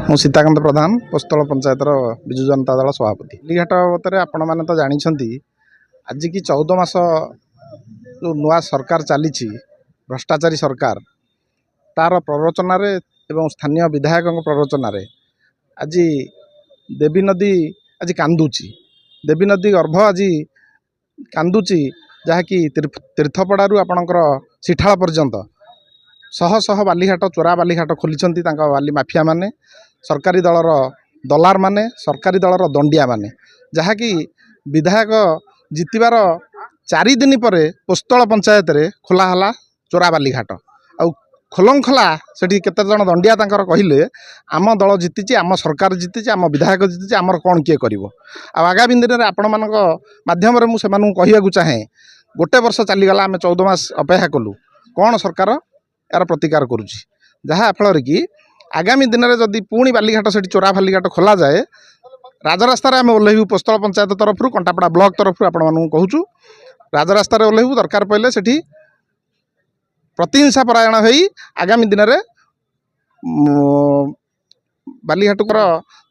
ମୁଁ ସୀତାକାନ୍ତ ପ୍ରଧାନ, ପୋସ୍ତଳ ପଞ୍ଚାୟତର ବିଜୁ ଜନତା ଦଳ ସଭାପତି। ବାଲିଘାଟ ବାବଦରେ ଆପଣମାନେ ତ ଜାଣିଛନ୍ତି, ଆଜିକି 14 ମାସ ଯେଉଁ ନୂଆ ସରକାର ଚାଲିଛି, ଭ୍ରଷ୍ଟାଚାରୀ ସରକାର, ତା'ର ପ୍ରରୋଚନାରେ ଏବଂ ସ୍ଥାନୀୟ ବିଧାୟକଙ୍କ ପ୍ରରୋଚନାରେ ଆଜି ଦେବୀ ନଦୀ ଆଜି କାନ୍ଦୁଛି। ଦେବୀ ନଦୀ ଗର୍ଭ ଆଜି କାନ୍ଦୁଛି, ଯାହାକି ତୀର୍ଥପଡ଼ାରୁ ଆପଣଙ୍କର ସିଠାଳ ପର୍ଯ୍ୟନ୍ତ ଶହ ଶହ ବାଲିଘାଟ, ଚୋରା ବାଲିଘାଟ ଖୋଲିଛନ୍ତି ତାଙ୍କ ବାଲି ମାଫିଆମାନେ, ସରକାରୀ ଦଳର ଦଲାରମାନେ, ସରକାରୀ ଦଳର ଦଣ୍ଡିଆମାନେ। ଯାହାକି ବିଧାୟକ ଜିତିବାର 4 ଦିନ ପରେ ପୋସ୍ତଳ ପଞ୍ଚାୟତରେ ଖୋଲା ହେଲା ଚୋରା ବାଲିଘାଟ। ଆଉ ଖୋଲମଖୋଲା ସେଠି କେତେ ଜଣ ଦଣ୍ଡିଆ ତାଙ୍କର କହିଲେ, ଆମ ଦଳ ଜିତିଛି, ଆମ ସରକାର ଜିତିଛି, ଆମ ବିଧାୟକ ଜିତିଛି, ଆମର କ'ଣ କିଏ କରିବ? ଆଉ ଆଗାମୀ ଦିନରେ ଆପଣମାନଙ୍କ ମାଧ୍ୟମରେ ମୁଁ ସେମାନଙ୍କୁ କହିବାକୁ ଚାହେଁ, ଗୋଟେ ବର୍ଷ ଚାଲିଗଲା, ଆମେ 14 ମାସ ଅପେକ୍ଷା କଲୁ, କ'ଣ ସରକାର ଏହାର ପ୍ରତିକାର କରୁଛି? ଯାହାଫଳରେ କି ଆଗାମୀ ଦିନରେ ଯଦି ପୁଣି ବାଲିଘାଟ ସେଠି ଚୋରା ବାଲିଘାଟ ଖୋଲାଯାଏ, ରାଜରାସ୍ତାରେ ଆମେ ଓହ୍ଲେଇବୁ। ପୋସ୍ତଳ ପଞ୍ଚାୟତ ତରଫରୁ, କଣ୍ଟାପଡ଼ା ବ୍ଲକ ତରଫରୁ ଆପଣମାନଙ୍କୁ କହୁଛୁ, ରାଜରାସ୍ତାରେ ଓହ୍ଲେଇବୁ। ଦରକାର ପଡ଼ିଲେ ସେଠି ପ୍ରତିହିଂସା ପରାୟଣ ହୋଇ ଆଗାମୀ ଦିନରେ ବାଲିଘାଟର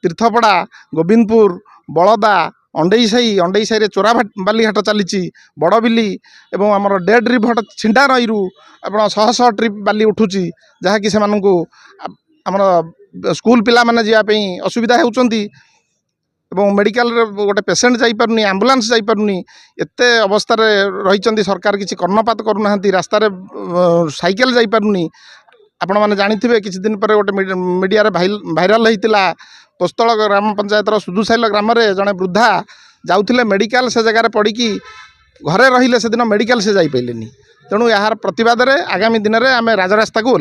ତୀର୍ଥପଡ଼ା, ଗୋବିନ୍ଦପୁର, ବଳଦା, ଅଣ୍ଡେଇ ସାହି, ଅଣ୍ଡେଇ ସାହିରେ ଚୋରା ବାଲିଘାଟ ଚାଲିଛି, ବଡ଼ବିଲି ଏବଂ ଆମର ଡେଡ୍ ରିଭର ଛିଣ୍ଡା ନଈରୁ ଆପଣ ଶହ ଶହ ଟ୍ରିପ୍ ବାଲି ଉଠୁଛି, ଯାହାକି ସେମାନଙ୍କୁ ଆମର ସ୍କୁଲ ପିଲାମାନେ ଯିବା ପାଇଁ ଅସୁବିଧା ହେଉଛନ୍ତି ଏବଂ ମେଡ଼ିକାଲରେ ଗୋଟେ ପେସେଣ୍ଟ ଯାଇପାରୁନି, ଆମ୍ବୁଲାନ୍ସ ଯାଇପାରୁନି। ଏତେ ଅବସ୍ଥାରେ ରହିଛନ୍ତି। ସରକାର କିଛି କର୍ଣ୍ଣପାତ କରୁନାହାନ୍ତି। ରାସ୍ତାରେ ସାଇକେଲ ଯାଇପାରୁନି। ଆପଣମାନେ ଜାଣିଥିବେ, କିଛି ଦିନ ପରେ ଗୋଟେ ମିଡ଼ିଆରେ ଭାଇରାଲ ହେଇଥିଲା, ପୋସ୍ତଳ ଗ୍ରାମ ପଞ୍ଚାୟତର ସୁଦୁସାଇଲ ଗ୍ରାମରେ ଜଣେ ବୃଦ୍ଧା ଯାଉଥିଲେ ମେଡ଼ିକାଲ, ସେ ଜାଗାରେ ପଡ଼ିକି ଘରେ ରହିଲେ ସେଦିନ, ମେଡ଼ିକାଲ ସେ ଯାଇପାରିଲେନି। ତେଣୁ ଏହାର ପ୍ରତିବାଦରେ ଆଗାମୀ ଦିନରେ ଆମେ ରାଜରାସ୍ତାକୁ ଓହ୍ଲେଇବୁ।